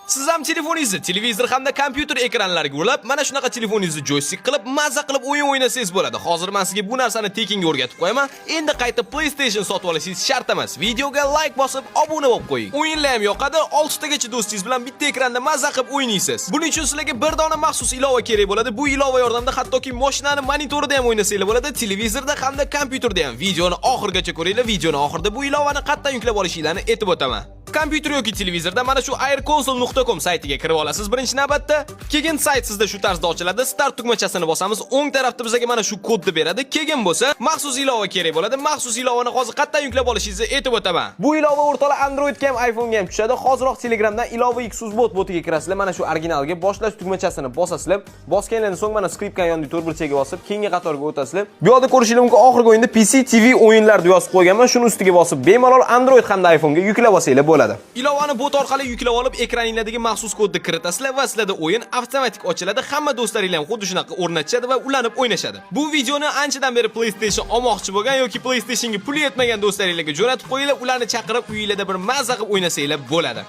Siz ham telefoningizni televizor hamda kompyuter ekranlariga ulab, mana shunaqa telefoningizni joystik qilib, maza qilib o'yin o'ynasangiz bo'ladi. Hozir men sizga bu narsani tekinga o'rgatib qo'yaman. Endi qayta PlayStation sotib olishingiz shart emas. Videoga like bosib, obuna bo'lib qo'ying. O'yinlar ham yoqadi. 6 tagacha do'stingiz bilan bitta ekranda maza qilib o'ynaysiz. Buning uchun sizlarga bir dona maxsus ilova kerak bo'ladi. Bu ilova yordamida hattoki mashinani monitorida ham o'ynasanglar bo'ladi, televizorda hamda kompyuterda ham. Videoni oxirigacha ko'ringlar. Videoni oxirida bu ilovani qayerdan yuklab olishinglarni aytib o'taman. Kompyuter yoki televizorda mana shu airconsole.com saytiga kirib olasiz birinchi navbatda. Keyin sayt sizda shu tarzda ochiladi. Start tugmachasini bosamiz. O'ng tarafda bizga mana shu kodni beradi. Keyin bo'lsa maxsus ilova kerak bo'ladi. Maxsus ilovani hozir qayerdan yuklab olishingizni aytib o'taman. Bu ilova, o'rtoqlar, Androidga ham, iPhone'ga ham tushadi. Hoziroq Telegramdan ilova Xuz bot botiga kirasizlar. Mana shu originalga boshlash tugmachasini bosasizlar. Bosgandan so'ng mana skripkani yonidagi to'rtburchakka bosib, keyingi qatorga o'tasizlar. Bu yerda ko'rishingiz mumkin, oxirgi o'yinda PC TV o'yinlar deb yozib qo'yganman. Shuni ustiga bosib, bemalol Android hamda iPhone'ga yuklab olsanglar bo'ladi. Ilovani bot orqali yuklab olib, ekraninglardagi maxsus kodni kiritasizlar va sizlarda o'yin avtomatik ochiladi. Hamma do'stlaringlar ham xuddi shunaqa o'rnatishadi va ulanib o'ynashadi. Bu videoni anchadan beri PlayStation olmoqchi bo'lgan yoki PlayStationga puli yetmagan do'stlaringlarga jo'natib qo'yinglar. Ularni chaqirib, uyinglarda bir mazza qilib o'ynasanglar bo'ladi.